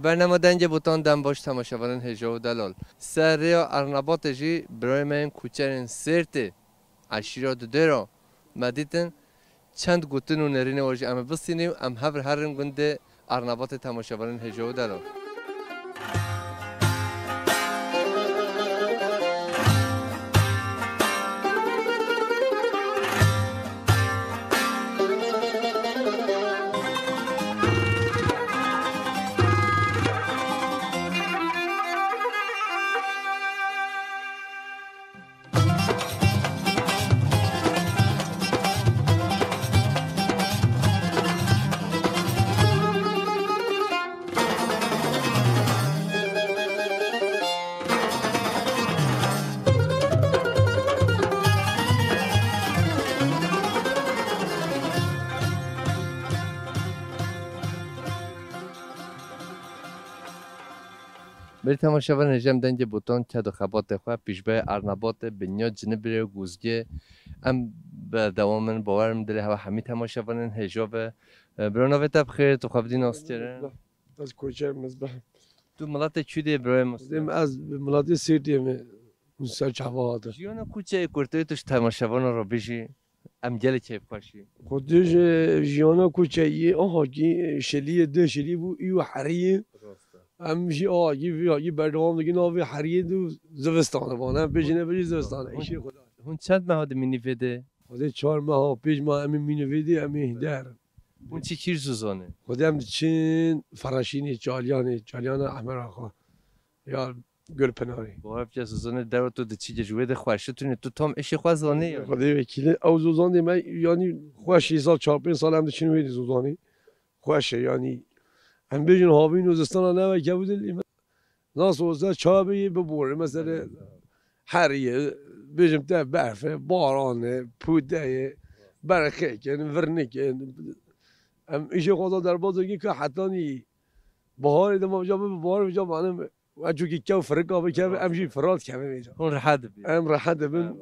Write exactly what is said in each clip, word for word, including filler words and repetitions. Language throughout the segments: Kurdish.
Bernama Dengê Botan dem baş temaşevanên hêja û delal. Ser rêya Ernabatê jî birayê me yên kuçerên Sêrtê, eşîra Dudêra, me dîtin çend gotin û nêrînê wan jî em ê bistînî û em hev re herin gundê Ernabatê temaşevanên hêja û delal. Berî temaşevanên hêja em Dengê Botan ked û xebatê xwe pîşbay Ernabatê, Binya, Cinibirê û Guzgê em berdewam in. Bawer im dilê hewa hemî temaşevanên hêja ve. E, bira, navê te bi xêr, tu xwe bidî naskirin. Ez Koçer Mizbeh. Tu miletê kû de yî, birayê Mizbeh? Em, ez miletê Sêrtê me, ser çava hatin. Jiyana kuçeyê kurtê tu ji temaşevanan re bijî. Em gelê keyfxweş î. Xwedê ji jiyana kuçeyê, aha kî şeliyê, deh şeliyê bû, î û heriyê. Rast e. Em jî aha kî, vî aha kî berdewam dikin, navê heriyê dû zivistan e, van. Em pêjine bêjî zivistan e, Hûn, îşê Xwedê. Hûn çend meha dimînî vê dê? Xwedê çar meha, pênc meha em ê mînî vê dê, em ê der. Hûn çi kîr zûzanê? Xwedê em diçin Feraşînê, Çalyanê, Çalyana Ehmer Axa. Ya Gulpinarê. Bawer bike, zûzanê dewa tu diçî, ji wê de xweş e, tu ne, tu tam îşê xwe zanî ya. Xwedê wekîlê, ew zûzanê me, yanî xweş e, sal çar pênc sal em diçin wê de zûzanê. Xweş e, yanî em bêjin havîn û zistana neve kevû dilî me. Nasıl olsa çawa bê yê bibore, mesele heriyê, bêjim te berf e, baran e, pûde ye, berxek in, virnik in. Em îşê xwe da derbas dikin ka hetanî baharê dema vêca bibe, baharê vêca, manim, ez çûkî kew firika bikeve, em jî firat kevin vêca. Hûn rehet dibin. Em rehet dibin. Evet.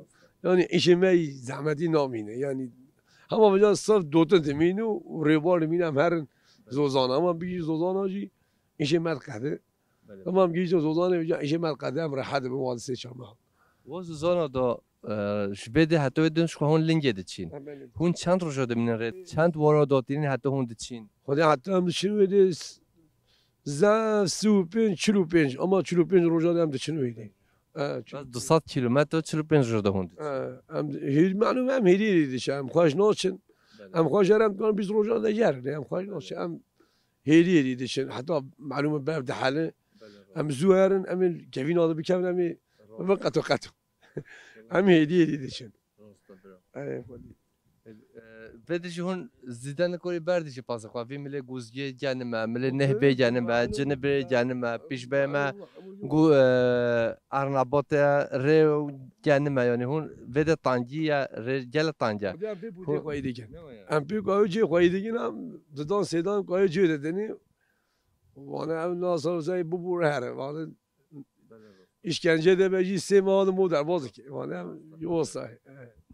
Yanî îşê me yî zehmetî namîne. Yanî hema vêca sirf dotin dimîne û rêbar dimîne, em herin zozana. Hema bigî zozana jî îşê me diqede. Belê. Hema em gihîştin zozanê vêca, îşê me diqede, em rehet dibin, wan sê çar meha. Wa zozana da, e, ji bê de heta wê din ji xwe hûn lingê diçîn. Ha, belê. Hûn çend roja dimînin rê? Çend wara datînin heta hûn diçîn? Xwedê heta em diçin wê dê s-, zaf sî û pênc, çil û pênc, ama çil û pênc roja de em diçin wê dê. E, çil û pênc. Bes du sed kilometre, çil û pênc roja de hûn diçin. E, em di-, hêr-, malûm em hêrî hêrî diçin, em xweş naçin. Belê. Em xweş, her em dikarin bîst roja de gerin, em xweş naçin. Em hêrî hêrî diçin. Heta malûm e bev dihele. Belê, rast. Em zû herin, em ê kevîna de bikevin, em ê bibin qeto qeto. Em hêdî hêdî diçin. Rast e, bira. Erê, xwedî. E, e, vê dijî hûn zîde nikorî berdî jî pazê xwe. Vî milê Guzgiyê genime, milê Nehbê genime, Cinibê genime, pîşbê me gu, e, Arnabatê rê genime. Yanî hûn vê de tangî ye, rê gele tang e. Xwedî em pê bû Hûn cê xweyî dikin. Ne o ya? Em pê kayê cê xweyî dikin, em didan sêdan kayê cê de denî. Vane ev nasıl zey bibû her. Vane Belê, rast. İşkence de be jî sê meha de mo derbaz dike. Vane ev yosa.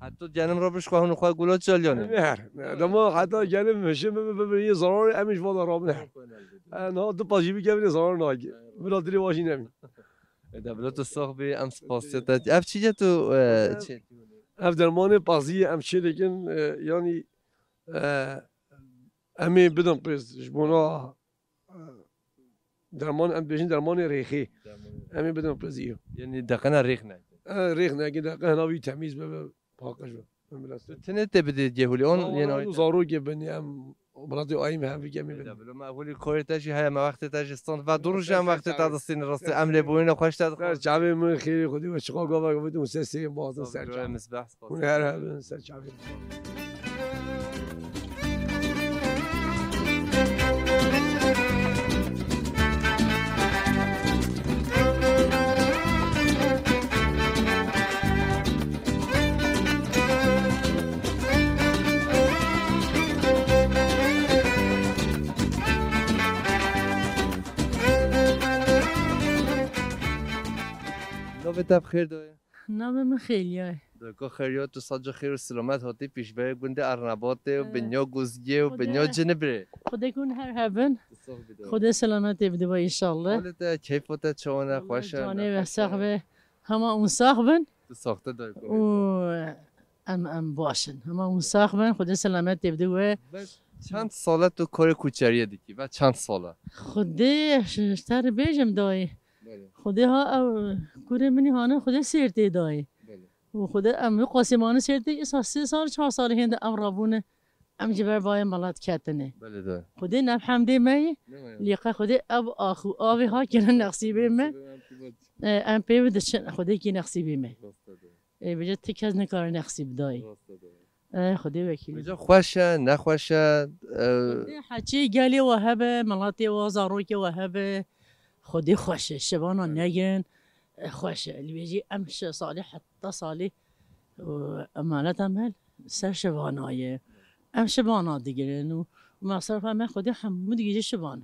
Heta genim re bişko hûn xwe gula çalyanê. Ne her. Ne, dema heta genim hişim bi, bi, bi, zararê em iş valla rabin her. E, na du pajî bikevine zarar nake. Bila dilê wajî nemî. E, de bila tu sax bî, em spasiya te. Ev çi ye tu, e, çê? Ev dermanê pazî ye, em çê dikin, e, yanî, e, em ê bidin pêz ji bona, e, derman, em dibêjin dermanê rêxê. Dermanê. Em ê bidin pêz î. Yanî deqena rêx neke. E, rêx neke, deqe hena wî temîz bibe, paqij be. Em biraz. Tu tenê tê bidê cêhulî, on Tamam, yeni em ay. Zarokê bin, em miletê ayî me hem bike em ê bin. Bila, bila, me holî korê te jî heye, me wextê te jî stand. Va du roj em wextê te distînin rastî. Em lê bûyîne xweş te dixwazin. Ser çavê min xêrê xwedî we çiqa gava gavê te hûn ser sê bazin ser çavê. Hûn her hebin ser çavê. Navê te bi xêr dayê. Navê min Xêliya ye. Doyko xêr yo, tu sac û xêr û silamet hatî pêşberê gundê Ernebatê û Ee, binya Guzgiyê û Xwedê binya Cinibirê. Xwedê ku hûn her hebin. Tu sax bî doyko. Xwedê selametê bide we înşallah. Halê te, keyfa te çawan e, Wele xweş e, canê we nexweş e? Sax be. Hema hûn sax bin. Tu sax te doyko. Û em, em baş in. Hema hûn sax bin. Xwedê selametê bide we. Ve çend sal e tu karê koçeriyê dikî? Ve çend sal e? Xwedê, ji te re bêjim dayê. Belê. Xwedê ha ew kurê min î hane Xwedê sêrtê dayê. Belê. Û Xwedê em wî qasî mane sêrtê, îsa sê sal, çar salî hênde em rabûne. Em ji ber bayê milet ketine. Belê de. Xwedê ne bi hemdê me yê, Ne me ya? Lê qe Xwedê ev ax û avê ha kirin nexsîbê me. Nexsîbê me, em pê E, em pê ve diçin, Xwedê kî nexsîbê me. Rast e de. E, bêje ti kes nikare nexsîb dayê. Rast e de. E, Xwedê wekîl. Bêje xweş e, nexweş e, e, Xwedê heçê gelê we hebe, miletê we, zarokê we hebe. Xwedê xweş e, şibana Belê. Negin, e, xweş e. Li wê jî em şeş salî, heta salî û emaneta me ser şibana ye. Em şibana digirin û, û mesrefa me Xwedê hemû digihîje şibana.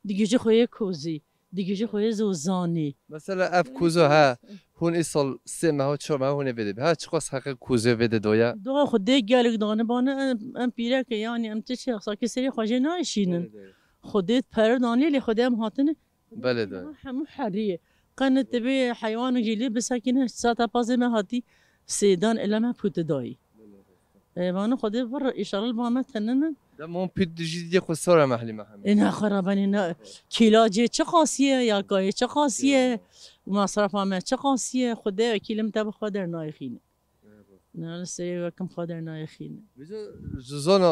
Digihîje xweyê kozî, digihîje xweyê zozanî. Mesela ev kozo he, hûn îsal sê meha, çar meha hûn ê vê de bî. Ha çiqas heqê kozê vê de doye? Doğa Xwedê gelek dane bana, em, em pîreke, yanî em tiştê xwesakê serê xwe jê nayşînin. Belê de. Xwedê pere danê lê Xwedê em hatine. Belê de. Hemû herî ye. Qe ne divê heywanek jî lê bisekine, sata pazê me hatî sêdan ele me pûte dayî. Belê de. E, vano Xwedê vir, înşallah li ba me teninin. Dem hûn pît dijî diyê xwe sor e mehlî me hemî. E, ne xwe rabenê ne. Kîlacê çi qasî ye, ya kayê çi qasî ye, Ya. Masrafa me çi qasî ye, Xwedê wekîlim te bi xwe dernayê xîne. Ne li serê wekim xwe dernayê xîne. Vêca ji zana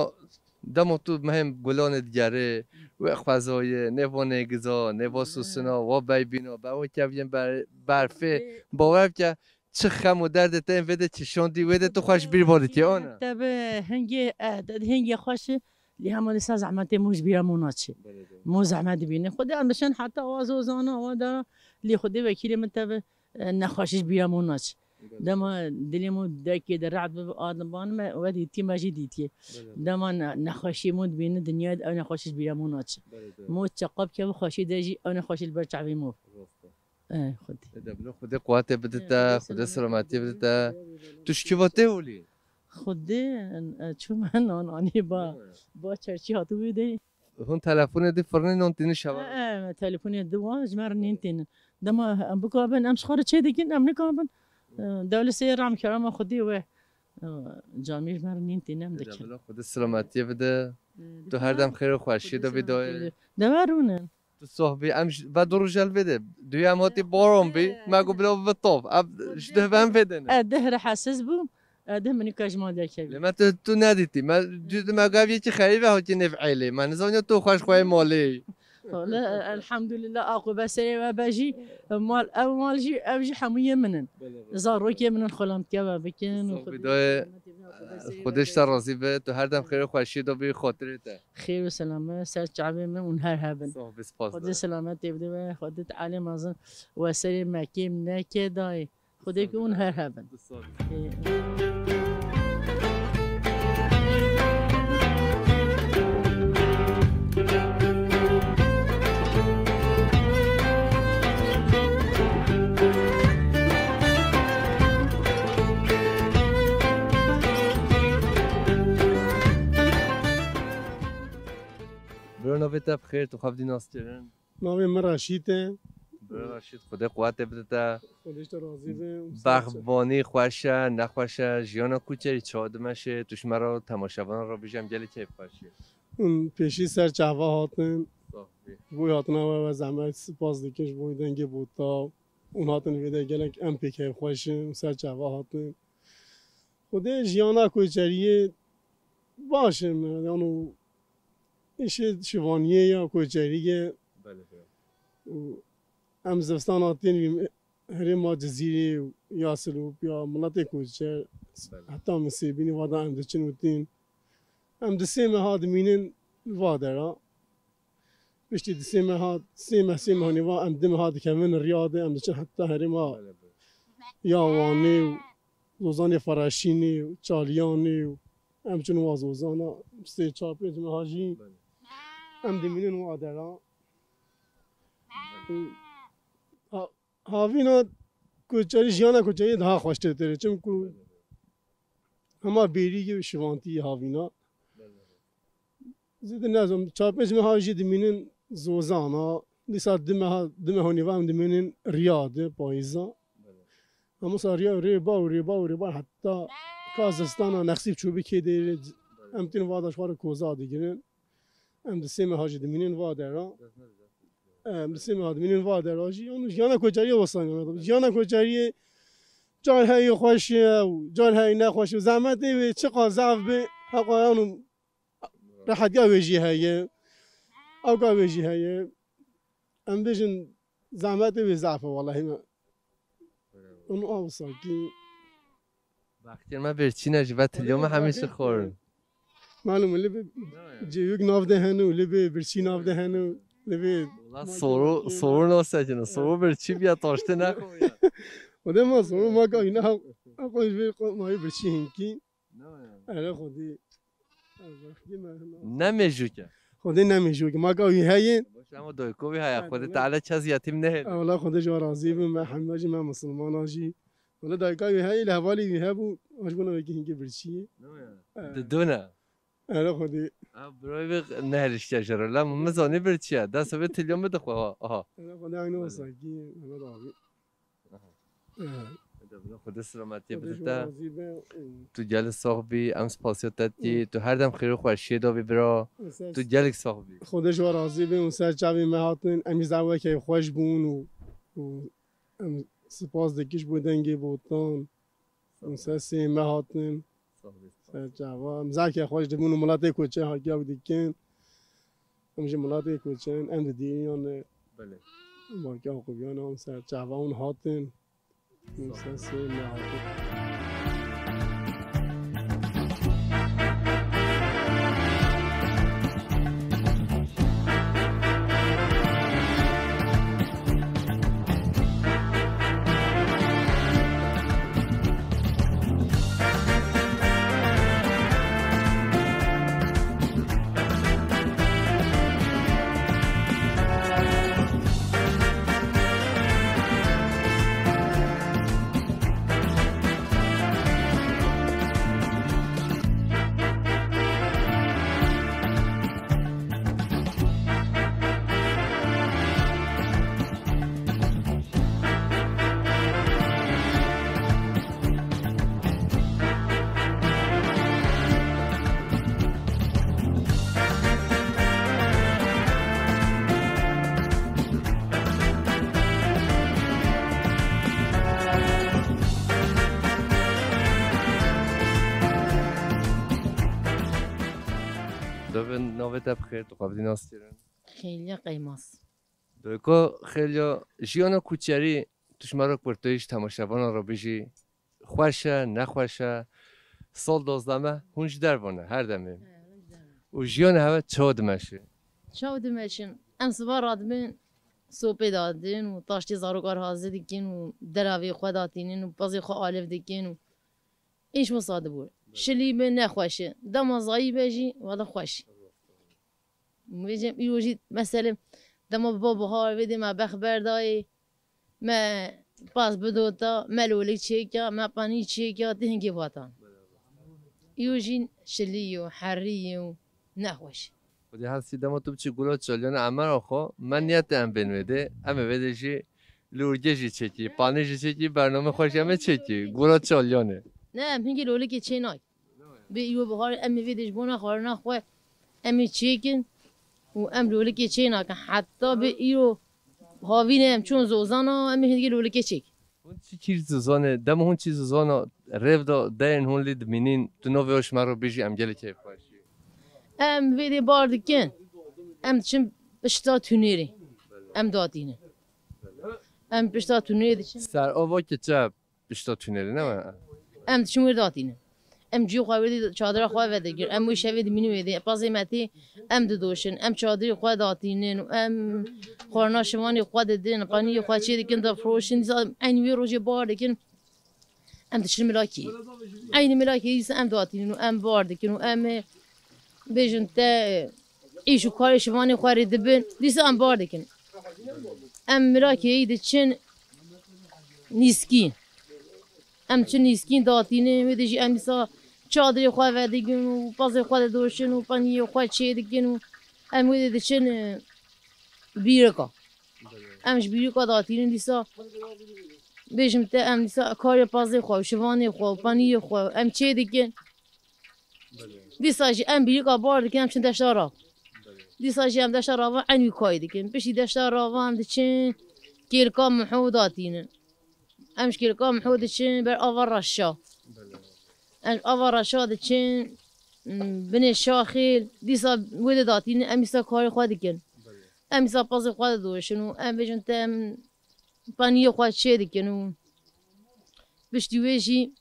dema tu mehên gulanê digerê, wê xwezayê, nêva nêgiza, nêva Ne. Sosina, wa beybîna, be wa keviyên ber-, berfê, Xwedê bawer bike, çi xem û derdê te yên vê de kişandî, wê de tu xwe ji bîr va dikî, ana? Te bi hingê, e, te di hingê xweş e, lê hema dîsa zehmetê mo ji bîra mo naçe. Belê de. Mo zehmet dibîne. Xwedê em diçin heta wa zozana, wa dara, lê Xwedê wekîlê min te bi, e, nexweşî ji bîra mo naçe. Belê. Dema dilê mo dekê de reht bibe, a diban me, we dîtî, me jî dîtiye. Belê. Dema ne-, nexweşiyê mo dibîne dinyayê de ew nexweşî ji bîra mo naçe. Belê de. Mo çeqa bike bi xweşî de jî ew nexweşî li ber çavê mo. Rast e. E, Xwedê. E, de bila Xwedê quwetê bide te, Xwedê selametiyê bide te. Tu ji kî va tê holî? Xwedê, e, çûme nan anî ba, Değil mi? Ba çerçî hatibû dê. Hûn telefonê dî firnê nan tînin şeva? E, e, me telefonê di wa, ji me re nîn tînin. Dema em bikabin, em ji xwe re çê dikin, em nikabin. E, dewle sê ram kerema Xwedê we. E, camî ji me re nîn tînin, em E, de dikin. Bila Xwedê selametiyê bide. E, Tu her dem xêr û xweşiyê de bî dayê. De we rûnin. Tu soh bî, em ji, ve du roj el vê de. Duya em hatî baran bî, me got bila bi tov. Ev ji duh ve em vê de ne. E, deh re hesiz bûm. E, deh minî ka ji mal derkevî. Lê me tu, tu nedîtî. Me dû me gav yekî xerî ve hatî nêv eylê. Me nizaniya tu xweş xweyê malê. Wala, e, elhamdulillah, aqûbe serê we be jî, e, mal, ev mal jî, ev jî hemû yê min in. Zarokê min in, xulamtiya we bikin û Xwedê Xwedê ji te razî be, tu her dem xêr û xweşiyê de bî xatirê te. Xêr û selamet ser çavê min û her hebin. Sağ ol, spas Xwedê de. Selametê bide we, Xwedê Teala mezin we serê me kêm neke dayê. Xwedê ki hûn her hebin. Sağ ol. Ê. Bira, navê te bi xêr, tu xwe bi dî nas kirin? Navê min Reşîd e. Bira Reşîd, Xwedê quwetê bide te. Xwedê ji te razî be. Bexvanî xweş e, nexweş e, jiyana koçerî çawa dimeşe, tu ji me re temaşevanan re bêje, em gelek keyfxweş in. Hûn pêşî ser çava hatin. Sağ ol. Ji bo hatina we, we zehmet spas dikin, ji bo dengê bota. Hûn hatin vê de gelek em pê keyfxweş in, ser çava hatin. Xwedê jiyana koçeriyê baş e, me, yan û îşê şivaniyê ya koçeriyê. Belê, belê. Û em zivistan hatin vî herêma Cizîrê û ya Silop ya miletê koçer, Belê. Heta Misêbînî va da em diçin û tên. Em di sê meha dimînin li va dera. Piştî di sê meha, sê meh, sê mehanî va em di meha dikevin Riyadê, em diçin heta herêma Belê, belê. Ya Wanê û Zozanê Fereşînê û Çaliyanê û em çin wa Zozana sê, çar, pênc meha jî Belê. Em dimînin wa dera. Û ha-, havîna koçerî, jiyana koçerî daha xweştir têrê. Çimku Hema bêrî ye şivantî havîna. Zêde nezom, çar pênc meha jî dimînin Zozana. Dîsa du meha, du meha û nîva em dimînin Riyadê, payîza. Em wisa Riyad rê ba û rê ba û rê ba heta ka zistana nexsîb çûbikê dê em tên vada ji xwe re koza digirin. Em di sê meha jî dimînin va dera. Em di sê meha dimînin va dera jî. Yan jiyana koçeriyê wisa ne. Jiyana koçeriyê car heyî xweş e û car heyî nexweş e. Zehmetê wê çiqa zaf be, heqa yan û rehetiya wê jî heye. Ewka wê jî heye. Em bêjin zehmetê wê zaf e welehî me. Û ew sakî. Baxtiyar me birçî ne ji ve tiliyo me hemî şixorin. Malum li bi cêwik nav de hene û li bi birçî nav de hene û li bi Wala soru, soru nasıl edin? Soru birçî biya taştı ne koyuyor? O da ma soru ma ka yine ha, ha koy bir ko ma birçî hinki. Ne o ya? Hele xudi. Ne mecûk e. Xudi ne mecûk. Ma ka wî heye. Baş ama doyko wî heye. Xudi Teala çez yetim ne heye. Wala xudi ji razî bin, me hemî jî me misilmana jî. Wala dayika wî heye, li hevalî wî hebû, ji bona wekî hinkî birçî ye. Ne o ya? Di dune. Hele xudi. Ha, birayê wê neherişte jiro. La min zanî birçî ye. Dest wê tiliyo min dixwe. Aha. Hele xudi aynı olsa ki, Mehmet abi. Aha. Aha. Xwedê selametiyê bide te. Tu gelek sax bî, em spasiya te dikî. Tu her dem xêr û xweşiyê de bî bira. Tu gelek sax bî. Xwedê ji we razî be û ser çavê me hatin. Em jî zaf wekî xweş bûn û, û em spas dikin ji bo dengê botan. Û ser sê me hatin. Ser çava. Em zehkê xweş dibûn û miletê koçê hakiya dikin. Em ji miletê koçê in, em di dîriyan ne. Belê. Em hakiya xwe biyan, em ser çava hûn hatin. Em ser sê me hatin. Dibin navê te bi xêr, tu xwe bidî nas kirin. Xêliya Qeymas. Doyko, xêliya jiyana kuçerî tu ji me re kurtayî ji temaşevana re bijî. Xweş e, nexweş e? Sal dozdeh me hûn ji derve ne, her demê. He, hûn ji derve. Û jiyana hewe çawa dimeşe? Çawa dimeşin? Em siba radibin, sopê dadin û taştê zarokar hazir dikin û deravê xwe datînin û pezê xwe aliv dikin û îş wisa dibû. Şilî be nexweş e. Dema zayî be jî, wele xweş. Bêjim, îro jî, meselê, dema bi bo bihar vê dê me bex berdayê, me pas bidota, me lolik çêka, me panî çêka, tê hingê vatan. Îro jî şilî yo, herî yo, nexweş. Xwedê hesî dema tu biçî gula çaliyana emera xwe, me niyetê em bên wê dê, em ê vê dê jî lûrgê jî çêkî, panî jî çêkî, bername xwe jî em ê çêkî, gula çaliyane. Ne, em hingê lolikê çê nak. Bê îro bihar em ê vê dê ji bona xwarina xwe em ê çêkin û em lolikê çê nakin. Heta bê îro havînê em çûn zozana, em ê hingê lolikê çêkin. Hûn çi kîr zozanê? Dema hûn çi zozana rêv da deyên hûn lê dimînîn, tu navê ji me re bijî, em gelê keyfxweş. Em vê dê bar dikin. Em diçin pişta tunêrê. Em datînin. Em pişta tunêrê diçin. Ser ava kiçe. Pişta tunelê ne me? Em diçin wê datînin. Em ciyê xwe wê dê çadira xwe vedigirin. Em wê şevê dimînin wê dê. Pezê me tê em didoşin. Em çadirê xwe datînin û em xwarina şivanê xwe didin. Paniyê xwe çê dikin, difiroşin. Dîsa eynî wê rojê bar dikin. Em diçin milakî. Eynî milakî dîsa em datînin û em bar dikin û em, e, bêjin te, e, îş û karê şivanê xwe rê dibin. Dîsa em bar dikin. Em milakê yî diçin nîskî. Em çi nîskîn datînin, wê de jî em dîsa çadrê xwe vedikin û pezê xwe didoşin û peniyê xwe çêdikin û em wê dê diçin, e, bîrika. Em ji bîrika datînin dîsa. Bêjim te em dîsa karê pezê xwe û şivanê xwe û peniyê xwe em çêdikin. Dîsa jî em bîrika bar dikin, em çin deşta rav. Dîsa jî em deşta rava en wî kayê dikin. Piştî deşta rava em diçin kêlka Miho datînin. Em ji kêlka Miho diçin ber ava Reşa. Em ji ava Reşa diçin, m, binê Şaxêl. Dîsa wê de datînin, em dîsa karê xwe dikin. Em dîsa pezê xwe didoşin û em bêjin te em peniyê xwe çê dikin û piştî wê jî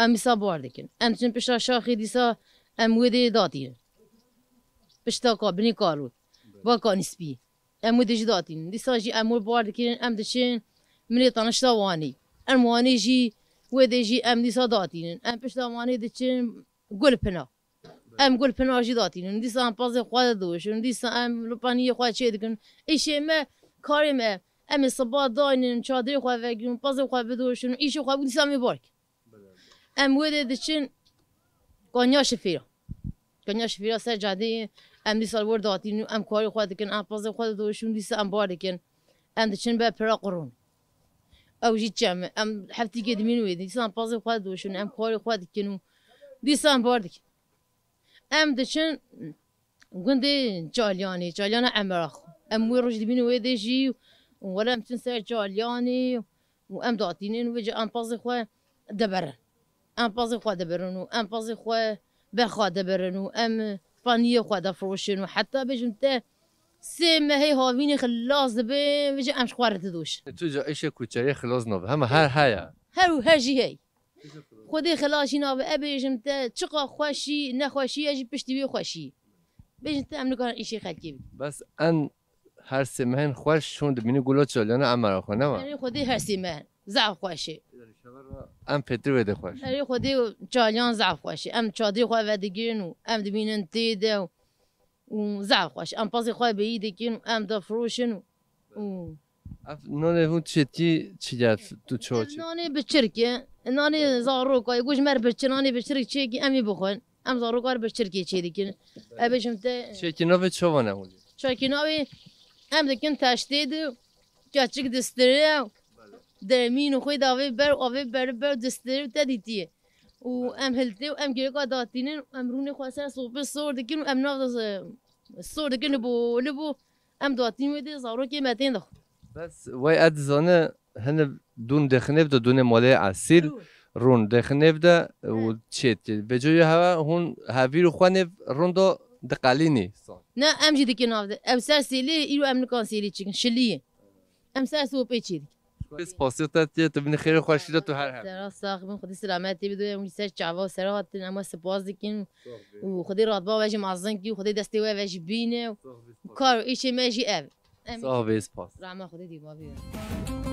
em dîsa bar dikin. Em diçin pişta Şaxê dîsa em wê dê datînin. Pişta ka binê Karû, va Kanî Spî. Em wê dê jî datînin. Dîsa jî em wê bar dikin, em diçin milê tanişta Wanê. Em Wanê jî wê dê jî em dîsa datînin. Em pişta Wanê diçin Gulpina. Em Gulpina jî datînin. Dîsa em pezê xwe didoşin. Dîsa em li peniyê xwe çê dikin. Îşê me, karê me, em ê siba daynin, çadrê xwe vegirin, pezê xwe bidoşin, îşê xwe bû, dîsa em ê bar dikin. Em wê dê diçin Kanya Şifêra. Kanya Şifêra ser cadeyê, em dîsa li wir datînin û em karê xwe dikin, em pezê xwe didoşin, dîsa em bar dikin. Em diçin ber pira Qurûn. Ew jî çem e. Em heftîkê dimîn wê dê. Dîsa em pezê xwe didoşin, em karê xwe dikin û dîsa em bar dikin. Em diçin gundê Çalyanê, Çalyana Emera xwe. Em wê roj dibînin wê dê jî û wele em diçin ser Çalyanê û em datînin wê cî em pezê xwe dibirin. Em pezê xwe dibirin û em pezê xwe berxa dibirin û em paniyê xwe difiroşin û heta bêjim te sê mehê havînê xilas dibe, vêca em ji xwe re didoşin. Tu ca îşê kuçeriyê xilas nabe. Hema her heye. Her û her jî hey. Xwedê xilas jî nabe. E bêjim te çiqa xweşî, nexweşî ye jî piştî wê xweşî. Bêjim te em nikarin îşê xelkê bikin. Bes en her sê mehên xweş şûn dibînî gula çaliyana emera xwe, ne wa? Erê Xwedê her sê meh zaf xweş e. Em pêtir wê de xweş. Erê Xwedê çaliyan zaf xweş e. Em çadrê xwe vedigirin û em dimînin tê de û, û zaf xweş. Em pezê xwe bêyî dikin û em difiroşin û, û Ev nanê hûn çêtî çi ye, tu çawa çê? Nanê biçirk e. Nanê zaroka ye. Got ji me re biçir, nanê biçirk çêkî em ê bixwin. Em zaroka re biçirkê çê dikin. Ev bêjim te Çêkî navê çawa ne hûn? Çêkî navê em dikin teştê de keçik distire. Demîn û xwê davê ber, avê ber, ber distire te dîtiye. Û em hiltê û em girêka datînin, em rûnê xwe ser sopê sor dikin û em nav de sor dikin li bo, li bo. Em datîn wê dê zarokê me tên dixwe. Bes wey ez dizane hene dûn dexinê bide, dûnê malê esîl, rûn dexinê bide û çêt. Becoya hewa hûn hevîr û xwenê rûn da diqelînî. Ne, em jî dikin nav de. Ev ser sêlê, îro em nikan sêlê çikin. Şiliyê. Em ser sopê çê dikin. Spasiya te tiye, tu binî xêr û xweşî de tu her her. Sera sax bin, Xwedê selametê bide, em wî ser çava û sera hatin, em we spas dikin. Û Xwedê radba we jî mezin kî, Xwedê destê we ve jî bîne. Û kar û îşê me jî ev. Em Sax bê, spas. Rahma Xwedê dî bavê we.